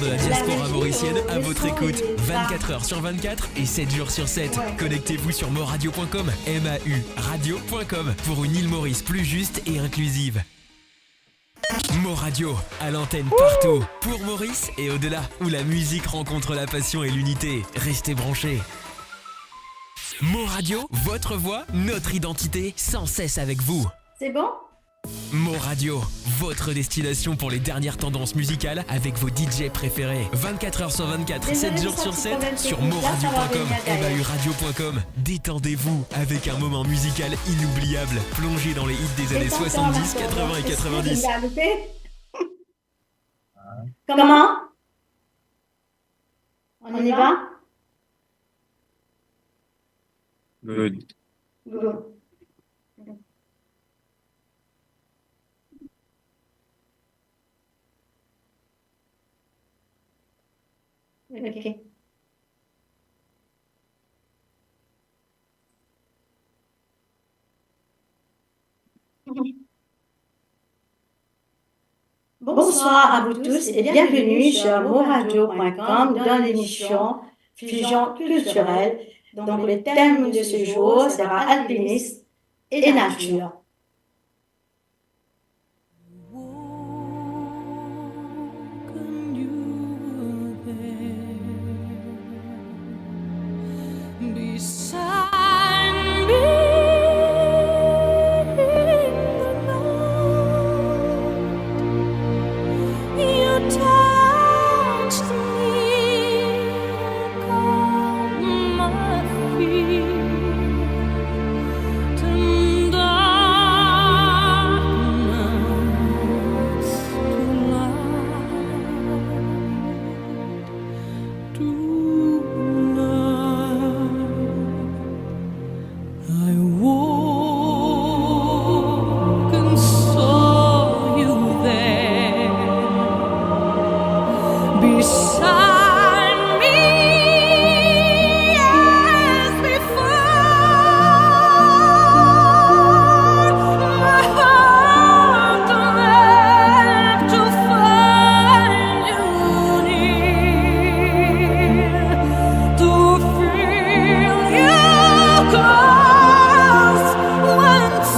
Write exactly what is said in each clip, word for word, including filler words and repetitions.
La diaspora mauricienne à votre écoute, vingt-quatre heures sur vingt-quatre et sept jours sur sept. Connectez-vous sur moradio point com, M A U radio point com, pour une île Maurice plus juste et inclusive. Mo Radio, à l'antenne partout, pour Maurice et au-delà, où la musique rencontre la passion et l'unité. Restez branchés. Mo Radio, votre voix, notre identité, sans cesse avec vous. C'est bon ? Mo Radio, votre destination pour les dernières tendances musicales avec vos D J préférés. Vingt-quatre heures sur vingt-quatre, sept jours sur sept, sur moradio point com, M A U radio point com. Détendez-vous avec un moment musical inoubliable. Plongez dans les hits des années soixante-dix, quatre-vingts et quatre-vingt-dix. Comment ? On y va ? Good. Good. Ok. Bonsoir à vous tous et bienvenue sur moradio point com dans l'émission Fusion culturelle. Donc le thème de ce jour sera alpinisme et nature.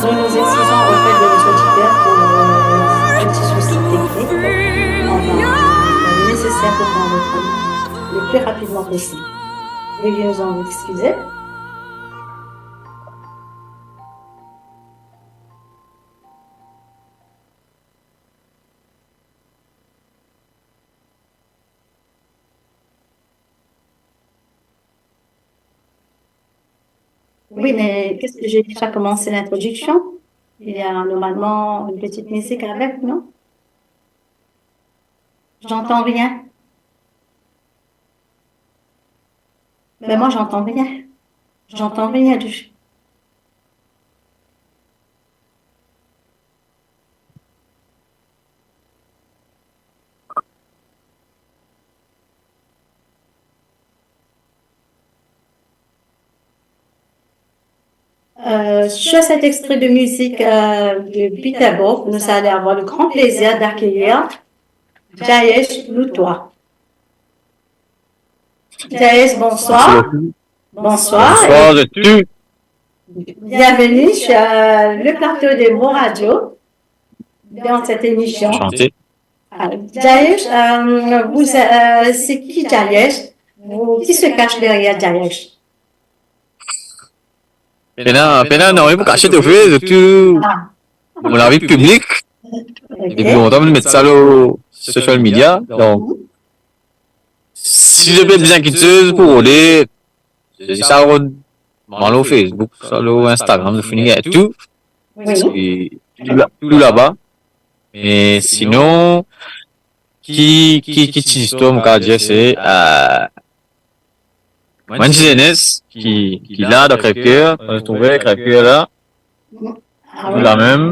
Nous nous excusons auprès de nos auditeurs pour le petit souci technique. On va faire le nécessaire pour qu'on reprenne le plus rapidement possible. Veuillez nous en excuser. Oui, mais qu'est-ce que j'ai déjà commencé l'introduction ? Il y a normalement une petite musique avec, non ? J'entends rien. Ben moi, j'entends rien. J'entends rien du tout. Euh, sur cet extrait de musique, euh, de Peter Bourg, nous allons avoir le grand plaisir d'accueillir Jayesh Luthra. Jayesh, bonsoir. Bonsoir. Bonsoir, je tue. Bienvenue sur, euh, le plateau de Mo Radio dans cette émission. Enchanté. Alors, Jayesh, euh, vous, euh, c'est qui Jayesh ? Vous, qui se cache derrière Jayesh ? Pena, pena, non, pou kasiet, ofer, zot tou, ah, mo lavi piblik. Ok. Depi lontan, mo met sa lor social media. Donk, si zot pe bizin kiksoz pou rode, zot sa rod mwa lor Facebook, sa lor Instagram, zot finn gagn tou. Oui. Se tou la, tou laba. Me sinon, ki, ki, ki ti zistwar mo kav dir, se, euh, mo enn ti zenes ki, ki la dan Crèvecoeur, mo trouve Crèvecoeur la, ah tou oui, la mem.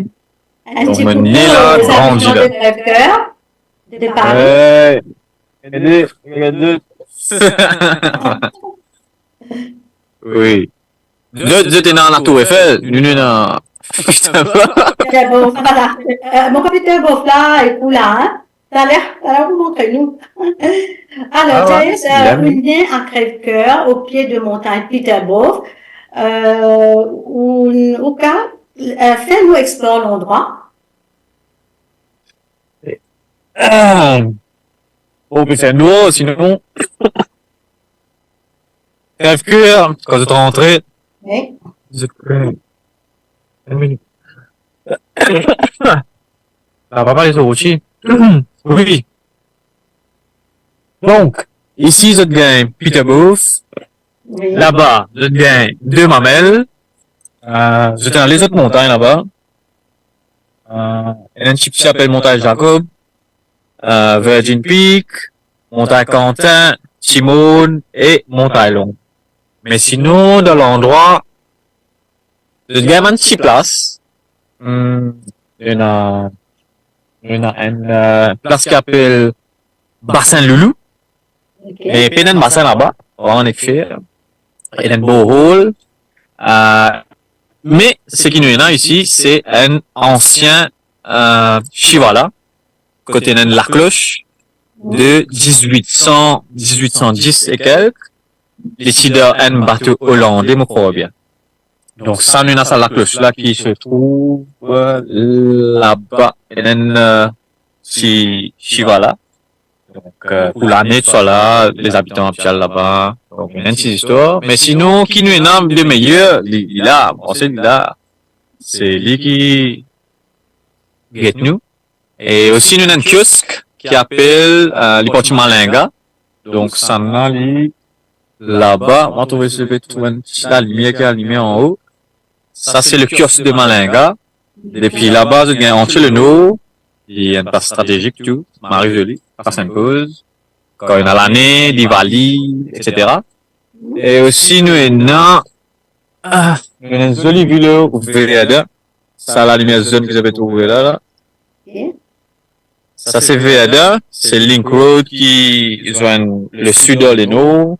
Enn ti koukou aux habitants de Crèvecoeur, de Paris. Ouais. Regard, regard. Oui. Zot, zot ena la Tour Eiffel, nou, nou ena Peter Bourg. Peter Bourg, voilà. Euh, mo konn Peter Bourg la, epi la, hein. Taler, taler ou montre nou. Alor, ah ouais, Jaïus, euh, bien, oui. Ou ne à Crèvecoeur, au pied de montagne Peterborough. Euh, ou, ou ka, euh, fer nou explor landrwa. Ah. Bon, pe fer nwar, sinon. Crèvecoeur, kan zot rantre, oui, zot, euh, enn minit. Ah, papa, li sorti. Oui. Donk, isi, zot gagn Peterborough. Oui. Laba, zot gagn De Mamel. Euh, zot ena lezot montagn laba. Euh, ena enn tipti apel Montagn Jacob, euh, Virgin Peak, Montagn Quentin, Timon e Montagn Long. Me sinon, dan landrwa, zot gagn bann ti plas. Hmm, ena, ena enn, euh, plas ki apel Basin Loulou. Ok. Me pena enn basin laba, an ekfer. Ena enn borehole. Euh, me seki nou ena isi, se enn ansien, euh, shivala, kot ena enn laklos de dizwit san, dizwit san dis e kelk, li ti dan enn bato olande, mo krwar bien. Donk sa, nou ena sa laklos la ki se trouv, euh, laba, ena enn, euh, ti shivala. Donk, euh, pou lane, tousala, lezabitan ap al laba. Donk, ena enn ti zistwar. Me sinon, ki nou ena de meyer, li, li la, mo panse li la. Se li ki get nou. E osi, nou ena enn kiosk ki apel, euh, li parti Malinga. Donk, sannla, li laba, mo trouve si pe trouv enn ti lalimier ki alime anlo. Sa, se le kiosk de Malinga. Depi laba, zot gagn antie lenor. Li enn plas stratezik tou, mari zoli, pas enn poz. Kan ena lane, li vale, et cetera. E osi, nou ena, ah, nou ena enn zoli vilo Verdun. Sa, lalimier zonn ki zot pe trouve la, la. Ok. Sa, se Verdun, se Link Road ki zwenn le sid ar le nor.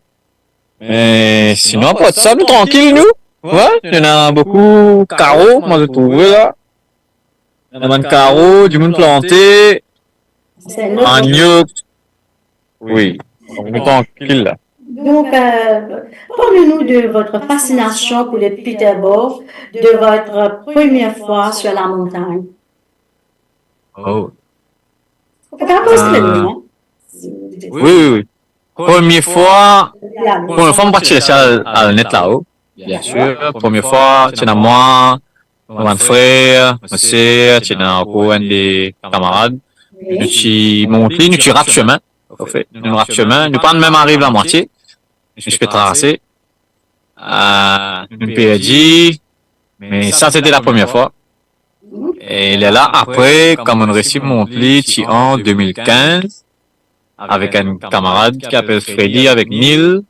Me sinon, apar sa, nou trankil, nou. Wi, ena boukou karo, mo trouve la. Ena bann karo, dimoun plante, manniok. Wi, donk nou trankil la. Donc, euh, parlez-nous de votre fascination pour les Peterborough, de votre première fois sur la montagne. Oh. Ou pa kapav poz li, non? Wi, wi, wi. Premie fwa, premie fwa, mo pa ti les al, al net lao, biensir. Premie fwa, ti ena mwa, mo bann frer, mo ser, ti ena ankor enn de kamarad. Wi. Nou ti mont li, nou ti rat sime, anfet. Nou rat sime, nou pa mem ariv lamwatie. Nou ti pe trase. Ah, nou perdi. Me sa, sete lapremier fwa. E lerla apre, kan monn resi mont li, ti an de mil kinz, avek enn kamarad ki apel Freddy avek Neil,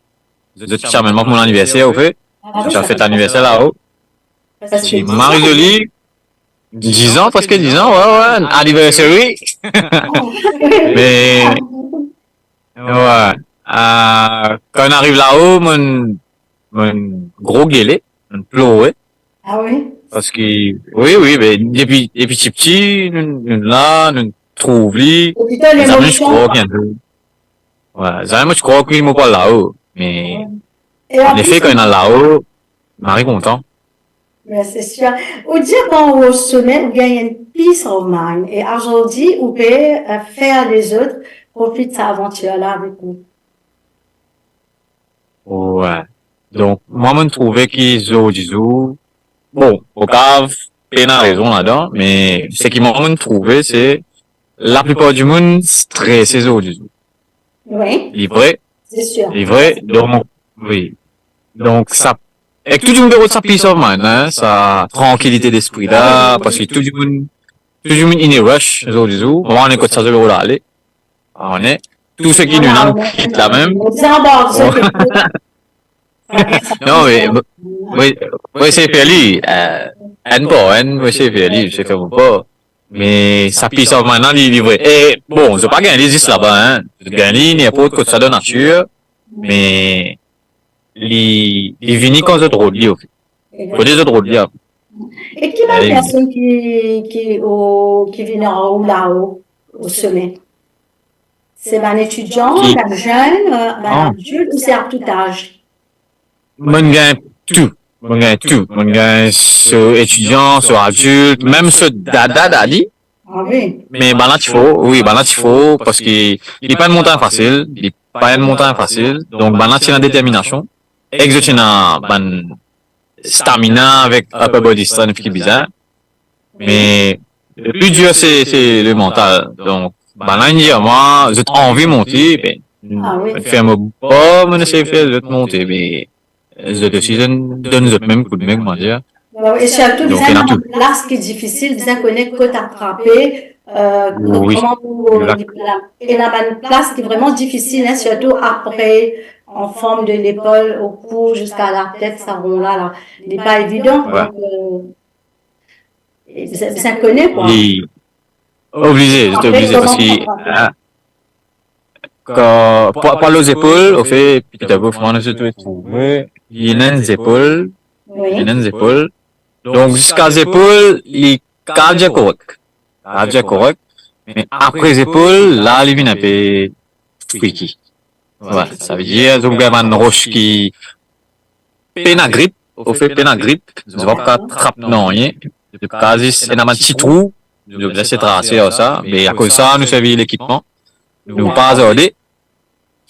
zot ti amenn mwa pou mo laniverser, anfet. Zot ti al fet laniverser lao. Ti mari zoli, diz an, preske diz an, wi, wi, anniversary. Me, wi, ah, kan nou ariv lao, monn, monn gro gele, monn plore. Ah wi? Parski, wi, wi, be, depi, depi tipti, nou, nou la, nou trouv li. Zame nou ti krwar ki enn zour. Wi, zame nou ti krwar ki mo pou al lao, me anefe, kan nou al lao, mari kontan. Wi, se sir. Ou dir kan ou o some, ou gagn enn peace of mind. E azordi, ou pe, euh, fer lezot profit sa avantir la avek ou. Wi. Donk, mwa, monn trouve ki zordi zour, bon, ou kav pena rezon ladan, me seki mwa, monn trouve, se laplipar dimoun strese zordi zour. Wi. Li vre. Se sir. Li vre, donk, wi. Donk, sa, ek tou dimoun pe rod sa peace of mind, hein, sa trankilite lespri la, parski tou dimoun, tou dimoun in a rush zordi zour. Mwa, mo pa kone kot sa zot pe ale. Wi, tou seki nou ena, nou kit la mem. Non, me, wi, wi, se fer li, euh, enn par enn, wi, se fer li, se fer mo par. Me sa peace of mind la, li, li vre. E, bon, zot pa gagn li zis laba, hein. Zot gagn li ninport kot sa dan natir, me li, li vini kan zot rod li, anfet. Kote zot rod li, anfet. E ki bann personn ki, ki, o, ki vinn ar ou lao, o some? Se bann etidian, bann zenn, euh, bann adilt ou se a tou az? Mo'nn gagn tou. Mo'nn gagn tou. Mo'nn gagn so etidian, so adilt, mem so dada, dadi. Ah wi. Me bann la ti for, wi, bann la ti for, parski li pa enn montagn fasil, li pa enn montagn fasil. Donk bann la ti ena determinasion, ek zot ti ena bann stamina avek upper body strength ki bizin. Me le pli dir se, se le mantal. Donk bann la inn dir mwa, zot anvi monte, be, ah wi, fer mo bor, mo'nn esey fer zot monte, be zot osi, zot donn zot mem koudme, kouma dir. Ba wi, e sirtou bizin ena bann plas ki difisil, bizin kone kot atrape, euh, wi, kouma pou, ena bann plas ki vreman difisil, hein, sirtou apre, an form de lepol o kou ziska latet, sa ron la, la. Li pa evidan, donk, euh, e bizin, bizin kone, kwa. Li oblize, zot oblize, parski, ah, kan, pwa, pwa lor zepol, ofe, piti a piti, kouma nou ti trouve, li ena enn zepol, wi, li ena enn zepol. Donk, ziska zepol, li kapav dir korek. Kapav dir korek. Me apre zepol, la, li vinn enpe tricky. Wi, savedir, zot gagn bann ros ki pena grip, ofe pena grip, zot pa kapav trap nanye, zot kapav zis ena bann ti trou, zot les trase ar sa, me akoz sa, nou servi lekipman, nou pa azarde,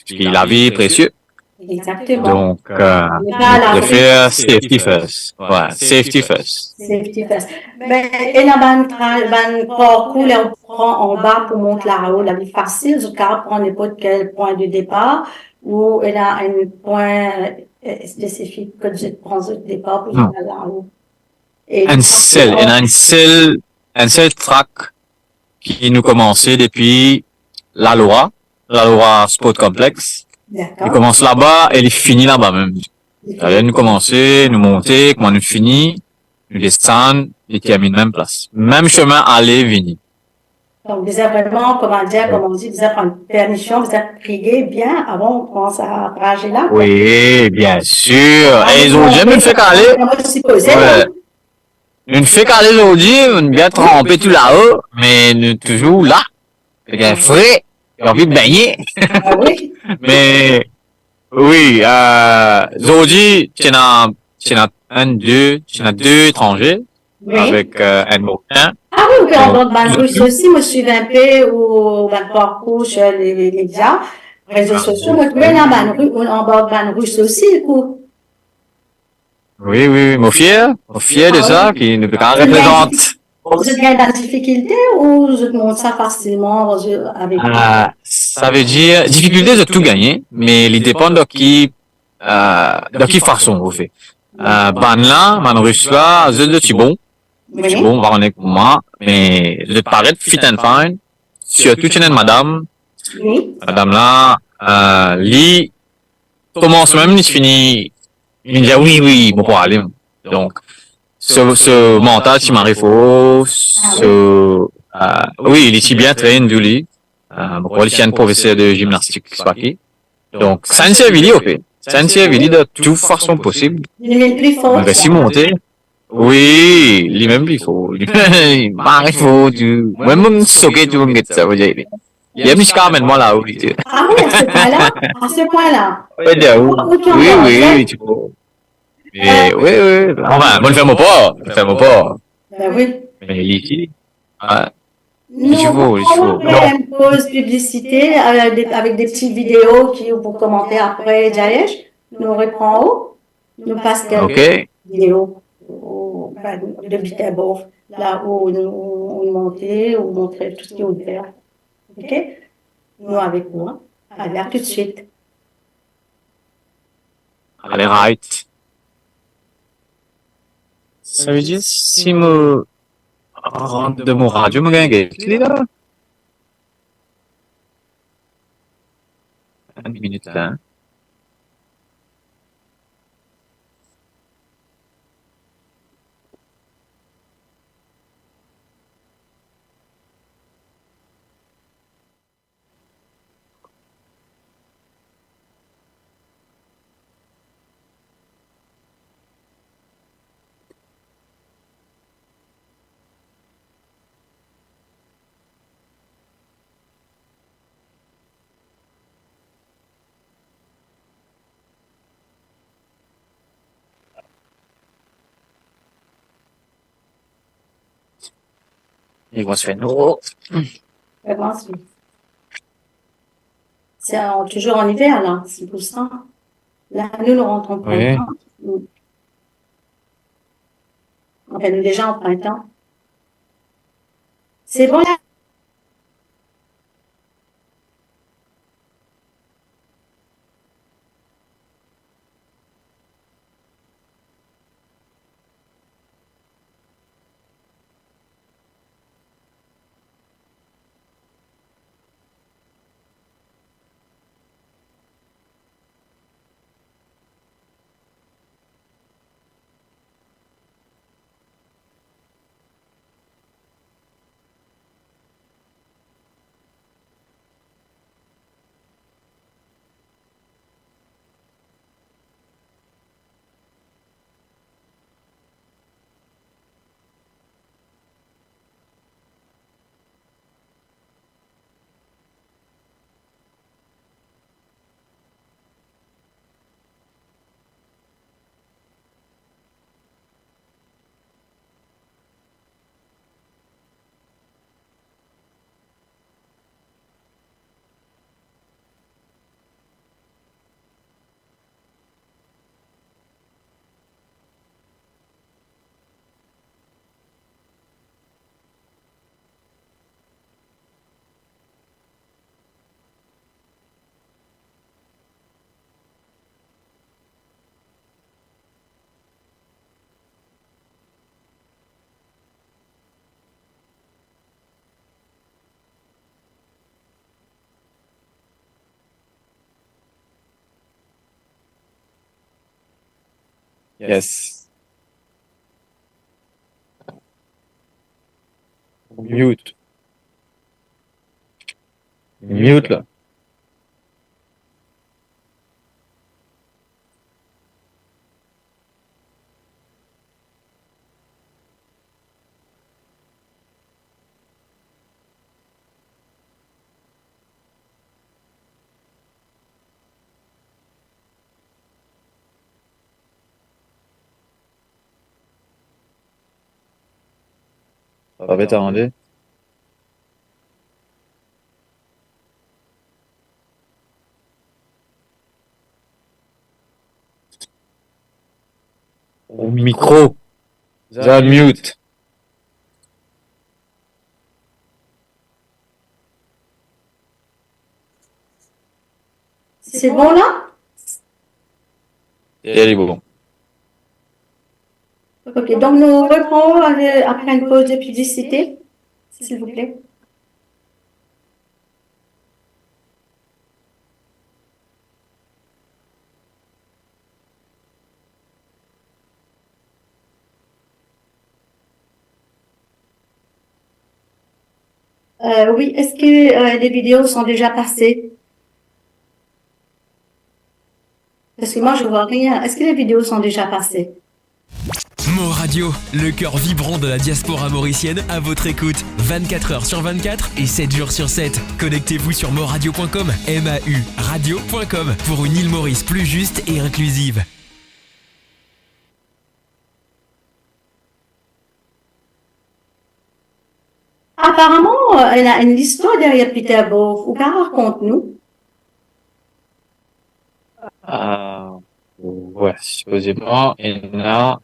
parski lavi presie. Exactement. Donk, euh, nou prefer safety first. Wi, safety first. Safety first. Me ena bann tra-, bann parkour, ler ou pran anba pou mont lao, la li fasil, zot kapav pran ninport kel pwin de depar, ou ena enn pwin, euh, spesifik kot zot pran zot depar pou zot al lao? Non. E enn sel, ena enn sel, enn sel track ki nou koumanse depi Lalwa, Lalwa Sport Complex. Dakor. Li koumans laba e li fini laba mem. Ok. Savedir nou koumanse, nou monte, kouma nou fini, nou desann, li terminn mem plas. Mem sime ale vini. Donk, bizin vreman, kouma dir, kouma dir, bizin pran permision, bizin priye bien avan ou pran sa traze la, kwa. Wi, biensir. Ah, e zot, nou fek ale. Wi. Nou fek ale zordi, nou bien tranpe tou lao, me nou touzour la. Li fre, nou anvi begne. Ah wi. Me, wi, euh, zordi, ti ena, ti ena enn, de, ti ena de etranze, wi, avek, euh, enn Morisien. Ah wi, ou pe anbard bann Ris osi, mo swiv enpe ou bann parkour sur les, les médias, rezo sosio, mo trouve ena bann Ri-, ou anbard bann Ris osi, kou. Wi, wi, wi, mo fier, mo fier de sa, ki nou pe kapav reprezant. Ah wi. Zot gagn bann difikilte ou zot mont sa fasilman avek... Ah, savedir, difikilte zot tou gagne, me li depann dan ki, euh, dan ki fason ou fer. Euh, bann la, bann Ris la, zot, zot ti bon. Wi. Ti bon, pa kone kouma, me zot paret fit and fine. Sirtou ti ena enn madam. Wi. Madam la, euh, li koumans mem, li fini, li dir, "Wi, wi, mo pou ale." Donk, so, so mantal ti mari for, so, euh, wi, li ti bien train, dou li. Euh, mo krwar li ti enn profeser de zimnastik, seki. Donk, sa inn servi li, ofe. Sa inn servi li de tou fason posib. Li vinn pli for. Mo resi monte. Wi, li mem pli for. Li mari for, tou. Mwa mem soke, tou dimoun get sa, mo dir. Li mem ziska amenn mwa lao, li, tou. Ah wi, a se pwin la, a se pwin la. Wi, de ouf. Wi, wi, wi, ti pou. Me, euh, wi, wi. Anfin, mo fer mo par, mo fer mo par. Ben wi. Me li ti, ah, li ti for, li ti for. Nou pran enn poz piblisite, euh, de, avek de ti video ki ou pou komante apre, Jayesh. Nou repran ou. Nou pas kek video, ben, de Bitterbourg, la ou nou, ou montre, ou montre tou seki ou fer. Ok? Nou avek ou, hein? Ale, a toutswit. Ale, right. Savedir, si mo rant dan mo radio, mo gagn get li la? Enn minit la, hein. Il commence à faire noir. Comment ça ? C'est en, toujours en hiver, là, c'est pour ça. Là, nous, nous rentrons au printemps. Oui. Enfin, nous, déjà en printemps. C'est bon, là ? Yes. Mute. Mute la. Sa pe tande? Ou mikro. Zot mute. C'est bon là ? Li bon. Ok, donc nous reprenons après, après une pause de publicité, s'il vous plaît. Euh, oui, est-ce que, euh, les vidéos sont déjà passées ? Parce que moi, je vois rien. Est-ce que les vidéos sont déjà passées ? Mor Radio, le cœur vibrant de la diaspora mauricienne à votre écoute, vingt-quatre heures sur vingt-quatre et sept jours sur sept. Connectez-vous sur morradio point com, M A U radio point com, pour une île Maurice plus juste et inclusive. Aparaman, euh, ena enn listwar deryer Peter Bove, ou kapav rakont nou? Ah, ouais, sipozeman, ena...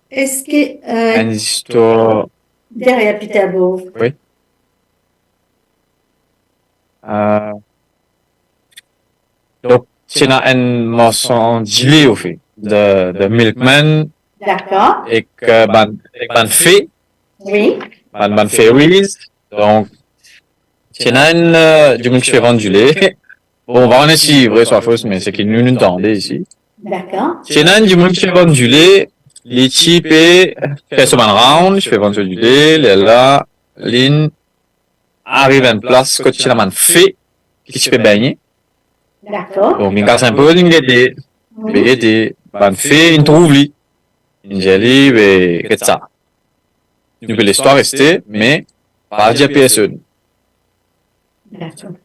Eski, euh, enn listwar deryer Peter Bove? Oui. Euh, donk, ti ena enn marsan dile, anfet, de, de milkman. Dakor. Ek, euh, bann, ek bann fe. Oui. Bann, bann fairies. Donk, ti ena enn, euh, dimoun ki ti pe vann dile. Bon, pa kone si vre swa fos, me seki nou, nou tande isi. Dakor. Ti ena enn dimoun ki ti pe vann dile, li ti pe fer so bann round, ti pe vann so dile, lerla, linn ariv enn plas kot ti ena bann fe ki ti pe begne. Dakor. Donk, linn kas enn poz, linn gete, mhm, linn gete, bann fe, linn trouv li. Linn dir li, be, get sa. Nou pe les twa reste, me pa dir personn. Dakor.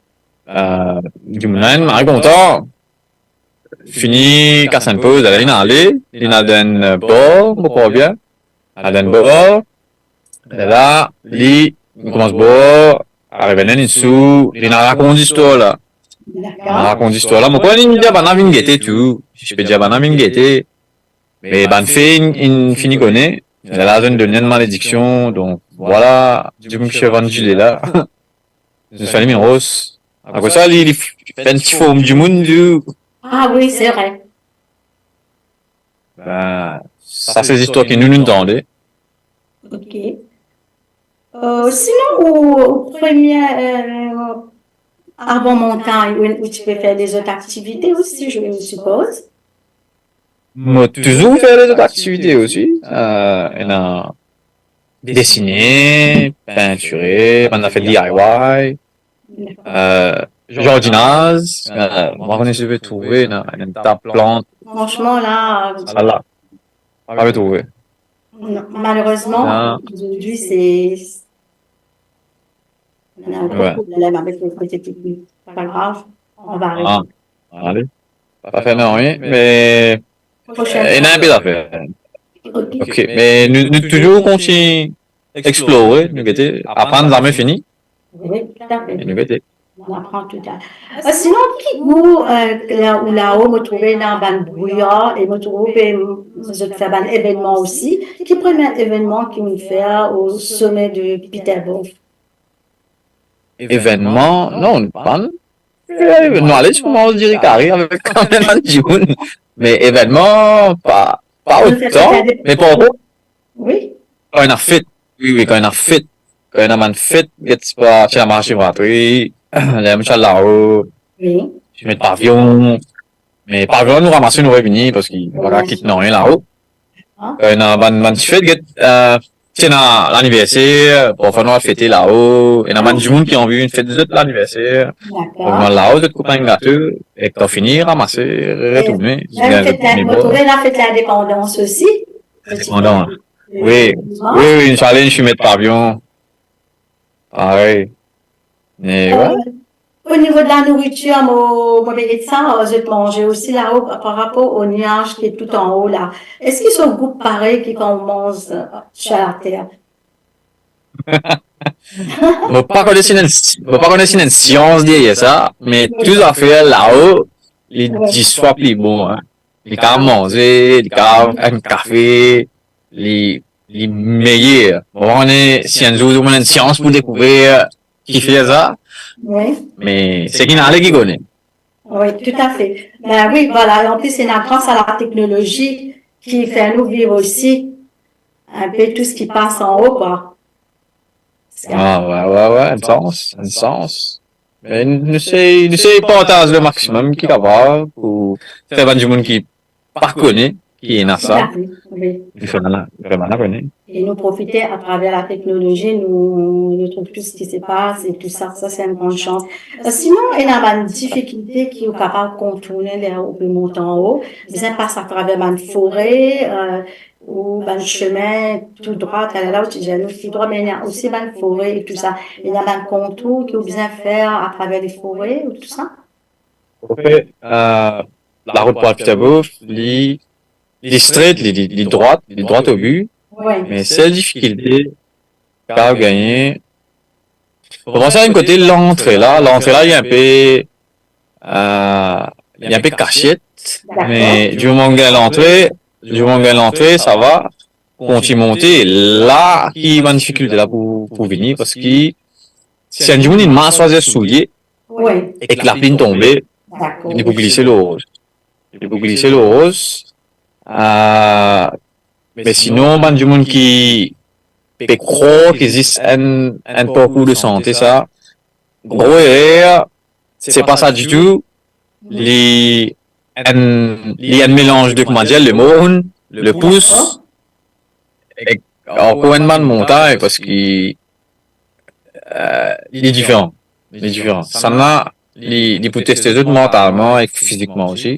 Euh, dimoun la, mari kontan. Fini kas enn poz, lerla linn ale, linn al dan enn bar, mo krwar bien. Al dan enn bar, lerla, li nou koumans bwar, arive enn insou, li ena rakont zistwar la. Li ena rakont zistwar la. Mo krwar li dir bann la vinn gete tou. Si mo pe dir bann la vinn gete. Me bann fe inn, inn fini kone. Lerla zot inn donn li enn malediksion. Donk, vwala, dimoun ki fer bann zile la. Zot fer li vinn ros. Akoz sa, li, li fer enn ti form dimoun tou. Ah wi, se vre. Ben, sa se zistwar ki nou, nou tande. Ok. Euh, sinon, ou, ou premie, euh, avan montagn, ou, ou ti pe fer lezot aktivite osi, je suppose? Mo touzour fer lezot aktivite osi. Euh, ena desine, pintire, bann zafer D I Y, euh, zardinaz, euh, mo pa kone si zot pe trouve, ena, ena enn ta plant. Franchement, là, ah la, pa pe trouve. Non, malheureusement, non. Aujourd'hui, c'est, on a un gros problème avec le côté technique. Pas grave, on va arriver. Ah, ale. Pa fer nanye, me, euh, ena enn pe zafer. Ok, me nou, nou touzour kontign explore, nou gete, aprann zame fini. Oui, tout à fait. E nou gete. On apprend tout à fait. Euh, sinon, ki gou, euh, la, ou lao, mo trouve ena bann brouyar, e mo trouve, mm, zot fer bann evennman osi. Ki premie evennman ki ou fer au sommet de Peterbof? Evennman, non, nou pa, euh, nou ale ti manz diri kari avek bann dimoun. Me evennman, pa, pa otan, me par kont, wi, kan ena fet, wi, wi, kan ena fet, kan ena bann fet, get pa, ti al marse Bratri, ler mo ti al lao, wi, ti met pavion, me pavion nou ramase, nou revini, parski nou pa kav kit nanye lao. Ah. Kan ena bann, bann ti fet, get, euh, ti ena laniverser, parfwa nou al fete lao, ena bann dimoun ki anvi vinn fet zot laniverser. Dakor. Parfwa nou al lao, zot koup enn gato, e kan fini, ramase, retourne. Mem fet la, mo trouve ena fet lindepandans osi. Lindepandans. Wi, wi, wi, nou ti al, nou ti met pavion. Parey. Me, euh, wi. O nivo de la nouritir, mo, mo pe get sa, euh, zot manze osi lao, par rapor o niaz ki tou anlor la. Eski so gou parey ki kan ou manz, euh, sir later? Mo pa kone si ena enn, mo pa kone si ena enn sians deryer sa, me tou zafer lao, li dis fwa pli bon, hein. Li kav manze, li kav enn kafe, li, li meyer. Mo pa kone si enn zour ou ena enn sians pou dekouver kifer sa. Wi. Me seki inn ale ki kone. Wi, toutafe. Ben wi, vwala. E anplis, ena gras a lateknolozi ki fer nou viv osi inpe tou seki pas anlor, kwa. Ah, wi, wi, wi, enn sans, enn sans. Me nou sey, nou sey partaz le maximum ki kapav pou fer bann dimoun ki pa kone ki ena sa. Wi. Li fer bann la, li fer bann la kone. E nou profite atraver lateknolozi, nou, nou trouv tou seki se pas e tou sa, sa se enn gran sans. Euh, sinon, ena bann difikilte ki ou kapav kontourne ler ou pe mont anlor, bizin pas atraver bann fore, euh, ou bann sime tou drwat, lerla ou ti dir nou tou drwat, me ena osi bann fore e tou sa. Ena bann kontour ki ou bizin fer atraver lefore e tou sa. Anfet, euh, larot pou al Peterbof, li, li stret, li, li, li drwat, li drwat o bi. Wi. Me sel difikilte ki ou gagne, bon, sa enn kote lantre la, lantre la, li inpe, euh, li inpe kasiet, dakor, me dimoman ou gagn lantre, dimoman ou gagn lantre, sa va, kontign monte, la ki bann difikilte la pou, pou vini, parski si enn dimoun inn mal swazir soulie, wi, ek lapli inn tonbe, dakor, li pou glise lor roz. Li pou glise lor roz. Euh, me sinon, bann dimoun ki pe krwar ki zis enn, enn parkour de sante sa, gro erer, se pa sa ditou. Li enn, li enn melanz de, kouma dir, lemorn, lepous, ek ankor enn bann montagn, parski, euh, li diferan. Li diferan. Sannla, li, li pou teste zot mantalman ek fizikman osi.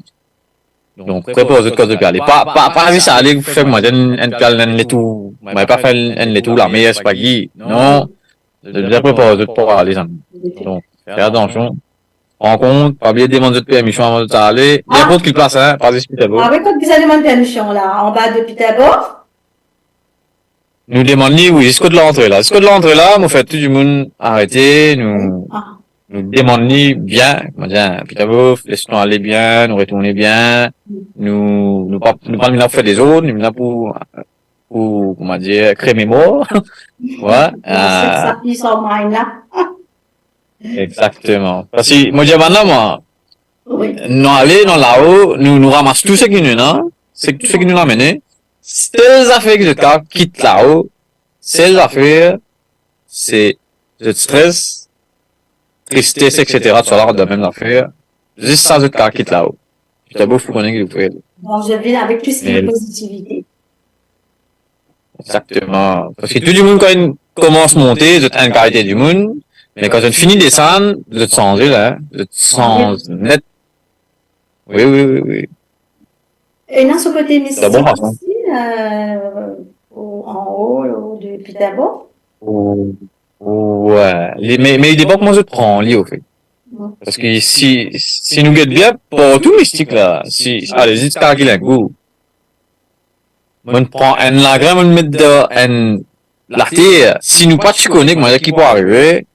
Donk, prepar zot kan zot pe ale. Pa, pa, pa zis ale fer, kouma dir, enn, enn, enn letour. Mo pa fer enn, enn letour lamer, sepa ki. Non. Zot bizin prepar zot pou ale, sannla. Donk, fer atansion. Pran kont, pa bliye demann zot permision avan zot ale. Ah. Ninport ki plas, hein, pa zis Peterbof. Ah wi, kot bizin demann permision la, anba de Peterbof? nou demann li, wi, zis kot lantre la. Zis kot lantre la, mo fer tou dimoun arete, nou, ah, nou demann li bien, kouma dir, Peter Bof, les nou ale bien, nou retourne bien, nou, nou pa, nou pa vinn la pou fer dezord, nou vinn la pou, pou, kouma dir, kreme mor. Wi, ah, sa, sa, sa, sa, Exakteman. Parski mo dir bann la, mwa, wi, nou ale, nou al lao, nou, nou ramas tou seki nou ena, seki, tou seki nou amenn. Sel zafer ki zot kav kit lao, sel zafer, se zot stres, tristes, et cetera, tousala, dan mem zafer. Zis sa zot kav kit lao. Peter Bof pou kone ki pou fer. Donk, zot vinn avek plis ki pozitivite. Exakteman. Parski tou dimoun, kan li koumans monte, zot enn kalite dimoun, me kan zot fini desann, zot sanze la, zot sanz net. Wi, wi, wi, wi. Ena so kote mistik osi, euh, ou anlo, ou de Peter Bof? Ou, ou, wi. Li, me, me li depann kouma zot pran li, anfet. Parski si, si nou get bien, partou mistik la, si, ale, ziska ki lingou. Monn pran enn lagrin, monn met dan enn later. Si nou pa ti kone kouma ki pou arive,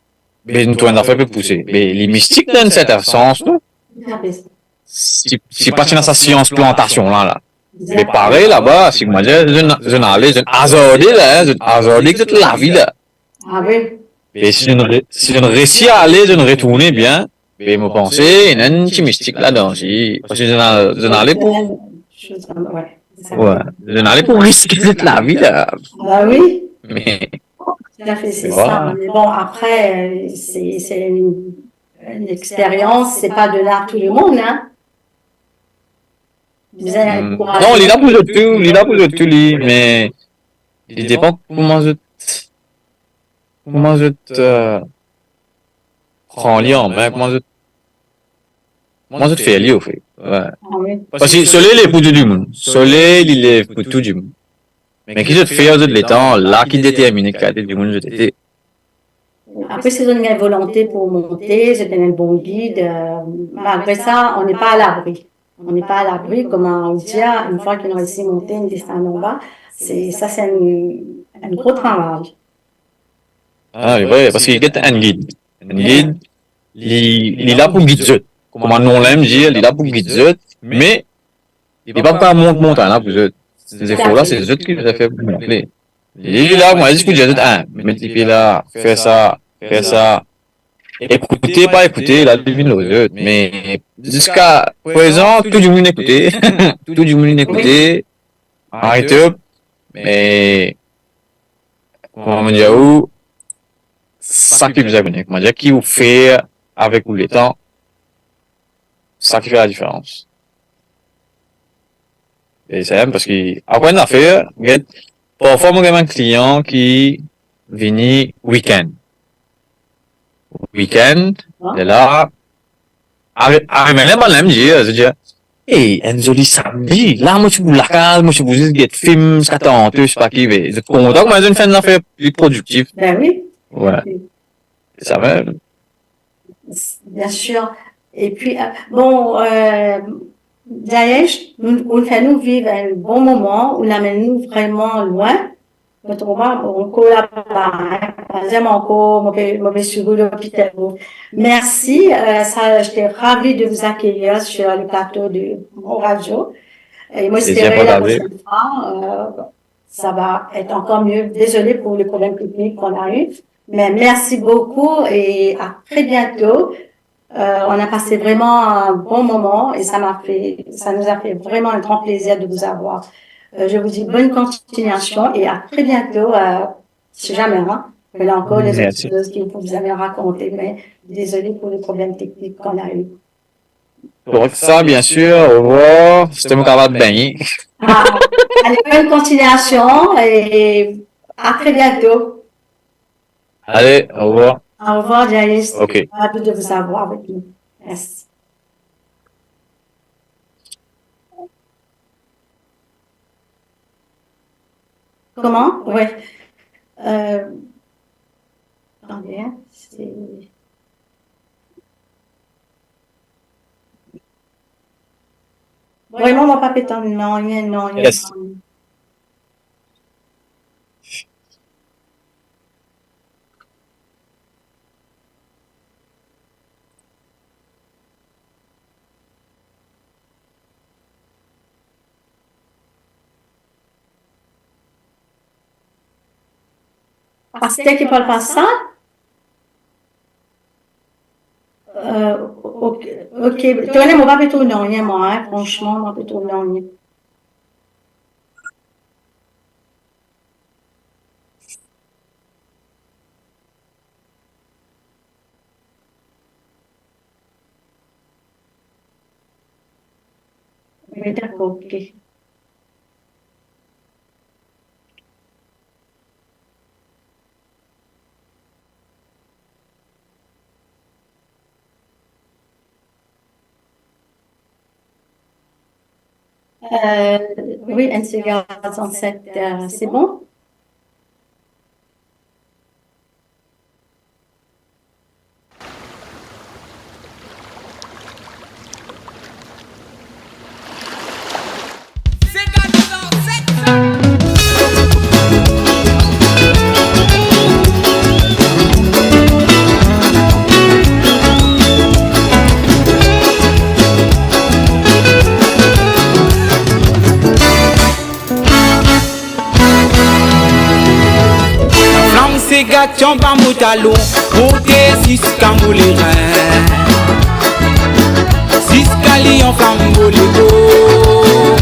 be nou trouv enn zafer pe pouse. Be li mistik dan enn sertin sans, non? Si, si pa ti ena sa sians plantasion la, la. Be parey laba, si kouma dir, zot, zot ale, zot azarde la, zot azarde zot lavi la. Ah wi. Be si zot re-, si zot resi ale, zot retourne bien, be mo panse, ena enn ti mistik ladan osi. Parski zot, zot ale pou, wi, zot ale pou riske zot lavi la. Ah wi. Me, toutafe, se sa. Me bon, apre, euh, se, se enn, enn experyans, se pa done a tou lemonn, hein. Bizin enn kouraj. Non, li la pou zot tou, li la pou zot tou, li, me li depann kouma zot, kouma zot, euh, pran li an min, kouma zot, kouma zot fer li, anfet. Wi. Ah wi. Parski soley li pou tou dimoun. Soley li lev pou tou dimoun. Me ki zot fer zot letan la ki determine ki kalite dimoun zot ete. Apre, si zot ena volonte pou monte, zot ena bon gid, euh, malgre sa, on n'est pas à l'abri. On n'est pas à l'abri, kouma ou dir, enn fwa ki nou resi monte, nou desann anba, se, sa se enn, enn gro travay. Ah, li vre, parski get enn gid. Enn gid, li, li la pou gid zot. Kouma nom la mem dir, li la pou gid zot, me li pa pou kav mont montagn la pou zot. Zefor la, se zot ki fer pou mont li. Li, li la, mwa, zis pou dir zot, ah, met lipie la, fer sa, fer sa. Ekoute, pa ekoute, la, li vinn lor zot. Me ziska prezan, tou dimoun ekoute. Tou dimoun ekoute. Aret, me kouma mo dir ou, sa ki bizin kone, kouma dir, ki ou fer avek ou letan, sa ki fer ladiferans. E sa mem, parski, ankor enn zafer, get, parfwa mo gagn enn klian ki vini weekend. Weekend, ah, li la, arive, arive, me bann la mem dir, zot dir, "Ey, enn zoli samdi, la mo ti pou lakaz, mo ti pou zis get fim, ziska tante, sipa ki, me zot kontan kouma zot fer enn zafer pli prodiktif." Ben wi. Wi. Wi. Sa mem. Bien sûr. Et puis, euh, bon, euh, Jayesh, ou, ou fer nou viv enn bon moman, ou amenn nou vreman lwin. Mo trouv, mo ankor laba, hein. Par exemple, ankor, mo pe, mo pe sourit lor Peter Bof. Merci, euh, ça, j'étais ravie de vous accueillir sur le plateau de mon radio. Et moi, j'espère la prochaine fois, euh, ça va être encore mieux. Désolée pour le problème technique qu'on a eu, mais merci beaucoup et à très bientôt. Euh, on a passé vraiment un bon moment et ça m'a fait, ça nous a fait vraiment un grand plaisir de vous avoir. Euh, je vous dis bonne continuation et à très bientôt. Euh, si jamais, hein, il y a encore des autres choses que vous pouvez jamais raconter, mais désolée pour le problème technique qu'on a eu. Pour ça, bien sûr, au revoir. C'était mon camarade Benny. Ah, allez, bonne continuation et à très bientôt. Allez, au revoir. Au revoir, Jayesh. Ok. Ravi de vous avoir avec nous. Merci. Comment ? Ouais. Euh, attendez, hein, c'est... Vraiment, on va pas prétendre, non, non, non. Yes. Paster ki parl pa sa? Euh, ok, ok. Tone, mo pa pe trouv nanye, mwa, hein, fransman, mo pa pe trouv nanye. Wi, dakor, ok. Euh, wi, enn sigar trannset, euh, se bon? Flam sega ti anba mo talon, monte ziska mo lerin, ziska li anflam mo lekor.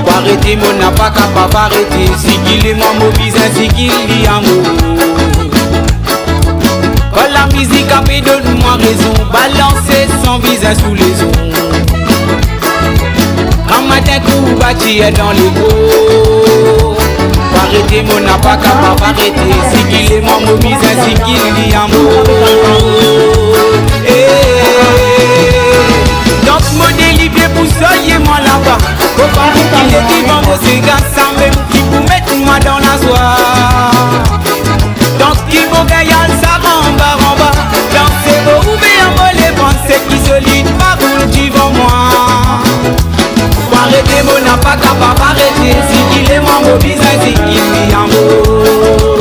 Pou arete mo napa kapav arete, zigile mwa mo bizin zigil li amour. Kan lamizik ape donn mwa rezon, balanse san bizin sou lezon. Kan matin kourbatir dan lekor, pou arete mo napa kapav arete, zigile mwa mo bizin zigil li amour. Eh, donk mo delibere pou soye mwa laba, mo pa pou kite divan mo sega samem ki pou met mwa dan lazwa. Donk ki mo gagn al sar anba, anba, danse mo oubien mo levan, seki solid pa boul divan mwa. Pou arete mo napa kapav arete, zigile mwa mo bizin zigil li amour.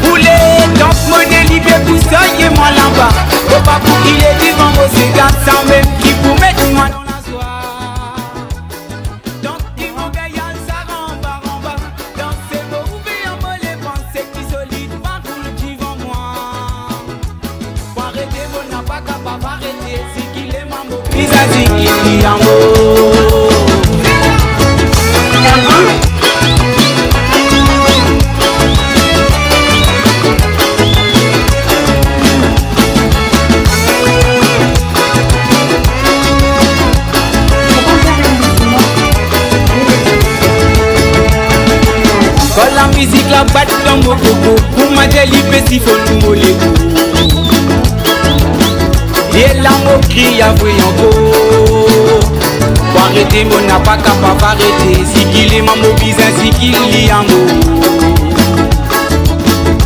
Boule, donk mo delibere pou soye mwa laba, mo pa pou kite divan mo sega samem ki pou met mwa dan lazwa. Donk ki mo gagn al sar anba, anba, danse mo oubien mo levan, seki solid pa boul divan mwa. Pou arete mo napa kapav arete, zigile mwa mo bizin zigil li amour. Kan lamizik la bat dan mo koko, kouma deli pe sifonn mo lekor. E la mo kriye vre ankor. Pou arete mo napa kapav arete, zigile mwa mo bizin zigil li amour.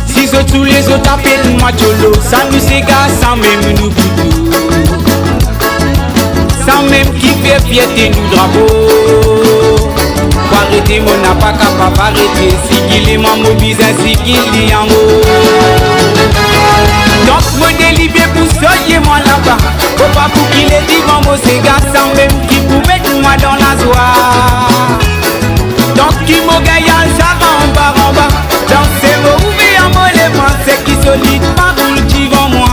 Si zot toulezot apel mwa Tcholo, sa nou sega samem nou pou tou. Samem ki fer fierte nou drapo. Pou arete mo napa kapav arete, zigile mwa mo bizin zigil li amour. Donk mo delibere pou soye mwa laba, mo pa pou kite divan mo sega samem ki pou met mwa dan lazwa. Donk ki mo gagn al sar anba, anba, danse mo oubien mo levan, seki solid pa boul divan mwa.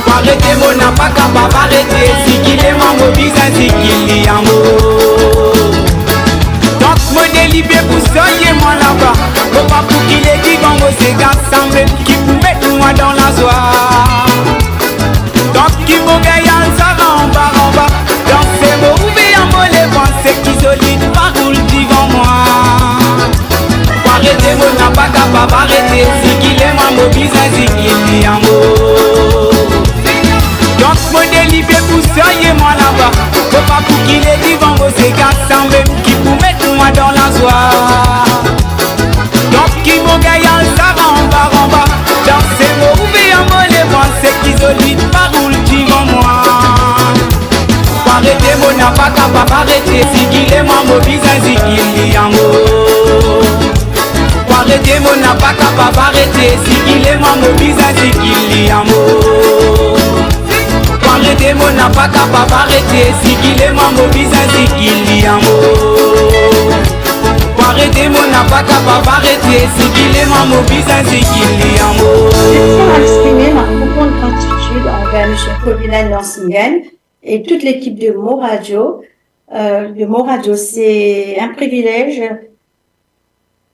Pou arete mo napa kapav arete, zigile mwa mo bizin zigil li amour. Donk mo delibere pou soye mwa laba, mo pa pou kite divan mo sega samem ki pou met mwa dan lazwa. Donk ki mo gagn al sar anba, anba, danse mo oubien mo levan, seki solid pa boul divan mwa. Pou arete mo napa kapav arete, zigile mwa mo bizin zigil li amour. Donk mo delibere pou soye mwa laba, mo pa pou kite divan mo sega samem ki pou met mwa dan lazwa. Donk ki mo gagn al sar anba, anba, danse mo oubien mo levan, seki solid pa boul divan mwa. Pou arete mo napa kapav arete, zigile mwa mo bizin zigil li amour. Pou arete mo napa kapav arete, zigile mwa mo bizin zigil li amour. Pou arete mo napa kapav arete, zigile mwa mo bizin zigil li amour. Pou arete mo Apa kapav aret zikile, mo bizin zikile amour. Je tiens à exprimer ma profonde gratitude envers monsieur Colvin Lansingen et toute l'équipe de Mo Radio. Euh, de Mo Radio, c'est un privilège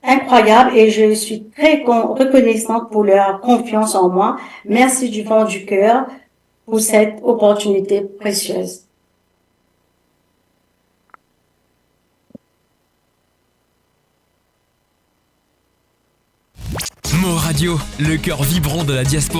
incroyable et je suis très con-, reconnaissante pour leur confiance en moi. Merci du fond du cœur pour cette opportunité précieuse. Mo Radio, le cœur vibrant de la diaspora.